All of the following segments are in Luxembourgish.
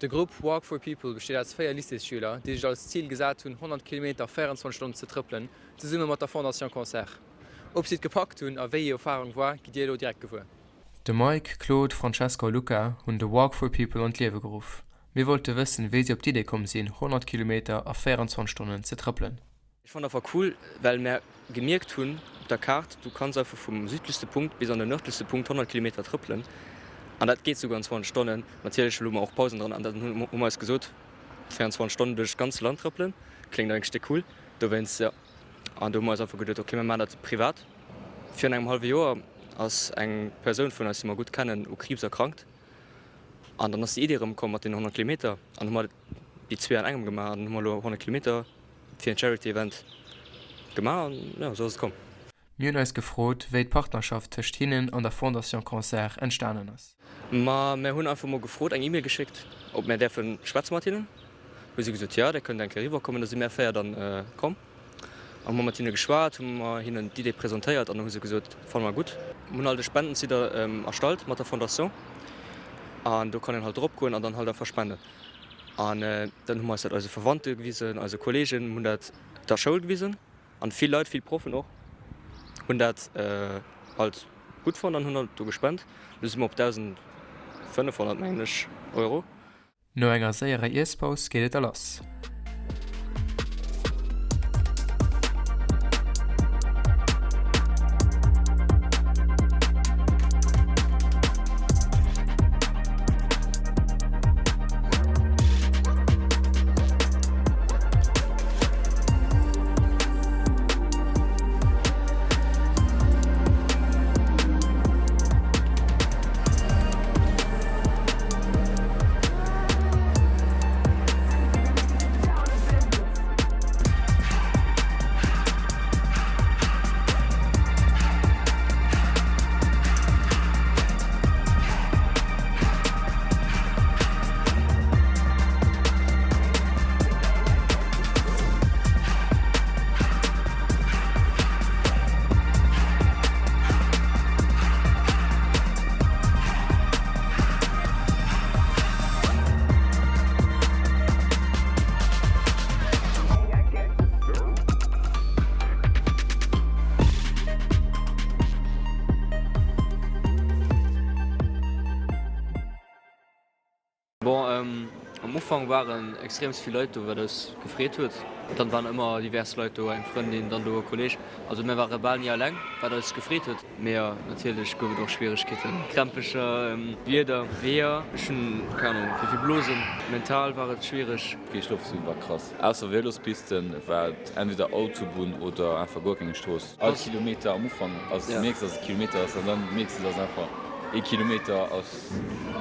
De Grupp Walk for People besteet aus 4 Lycéesschüler, déi sech als Zil gesat hunn, 100 Kilometer a 24 Stonnen ze trëppelen, zesumme mat der Fondation Cancer. Ob si et gepackt hunn a wéi hir Erfarung war, gitt Dir elo direkt gewuer. De Mike, Claude, Francesco a Luca hunn de Walk for People an d'Liewe geruff. Mir wollte wëssen, wéi si op d'Idee komm sinn, 100 Kilometer a 24 Stonnen ze trëppelen. Ech fannen einfach cool, well mär gemierkt hunn op der Kaart, du kanns einfach vum südlechste Punkt bis an den nërdlechste Punkt 100 Kilometer trëppelen an dat geet souguer an 20 Stonnen. Natierlech hu mer och Pausen dran an dann hu mer eis gesot, 24 Stonnen duerch d'ganz Land trëppelen kléngt eigentlech déck cool. Dowéinst, jo, an do hu mer eis einfach geduet, ok, mir maachen dat privat. Virun engem hallwe Joer ass eng Persoun vun eis, déi mer gutt kennen, u Kriibs erkrankt an dann ass déi Idee erëm komm mat den 100 Kilometer an hu mer déi zwee an engem gemaach an hu mer elo 100 Kilometer fir en Charity Event gemaach an jo esou ass et komm. Mir hunn eis gefrot, wéi d'Partnerschaft tëscht hinnen an der Fondation Cancer entstanen ass. Ma mär hunn einfach mol gefrot, eng E-Mail geschéckt, ob mär däerfe schwätze mat hinnen. Hu si gesot, jo, där kënnt eng Kéier eriwwer kommen. Da si mär 4 dann komm an hu mer mat hinne geschwat, hu mer hinnen d'Idee presentéiert an da hu se gesot, fanne mer gutt. Mir hunn halt e Spendensite erstallt mat der Fondation an do kann een halt drop goen an dann halt einfach spenden. An dann hu mer eis dat eise Verwandte gewisen, eise Kolleegen, hunn dat der Schoul gewisen an vill Leit, vill Proffen och, hunn dat halt gutt fonnt an hunn halt do gespent. Lo si mer op 1.500, mengen ech, Euro. No enger séierer Iesspaus geet et da lass. Bon, am Ufank waren extreemst vill Leit do, wat eis gefreet huet. Dann waren ëmmer divers Leit do, eng Frëndin, dann do e Kolleg. Also mir ware bal ni alleng, wat eis gefreet huet. Mee jo, natierlech gouf et och Schwieregkeeten. Krämpecher, Wieder, Weeër, ech hunn keng Ahnung wéi vill Blosen. Mental war et schwiereg. Kee Schlof ze hunn war krass. Ausser Velospisten war et entweder Autobunn oder einfach guer keng Strooss. All Kilometer am Ufank, also du mierks dass et Kilometer ass an dann mierks du dass einfach ee Kilometer ass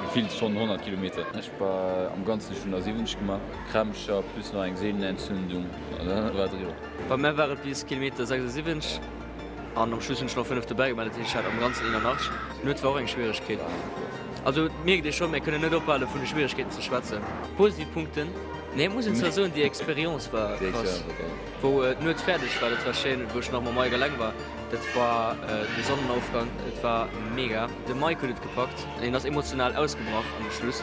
gefillt schonn 100 Kilometer. Ech war am Ganzen, ech hunn der 70 gemaach, Krämpecher plus nach eng Sehnenentzündung an dann war et eriwwer. Bei mär war et bis Kilometer 76 an am Schluss hunn ech nach 5 dobäi gemaach, dat heescht ech hat am Ganzen 81. D'Nuet war och eng Schwieregkeet. Also et mierkt ee schonn, mär kënnen net ophale vun de Schwieregkeeten ze schwätzen. Positiv Punkten, nee et muss een zwar soen, déi Experience war krass, wou d'Nuet fäerdeg war, dat war schéin, wou ech nach mam Mike eleng war, dat war de Sonnenaufgang, et war mega. De Mike huet et gepackt, hien ass emotional ausgebrach am Schluss.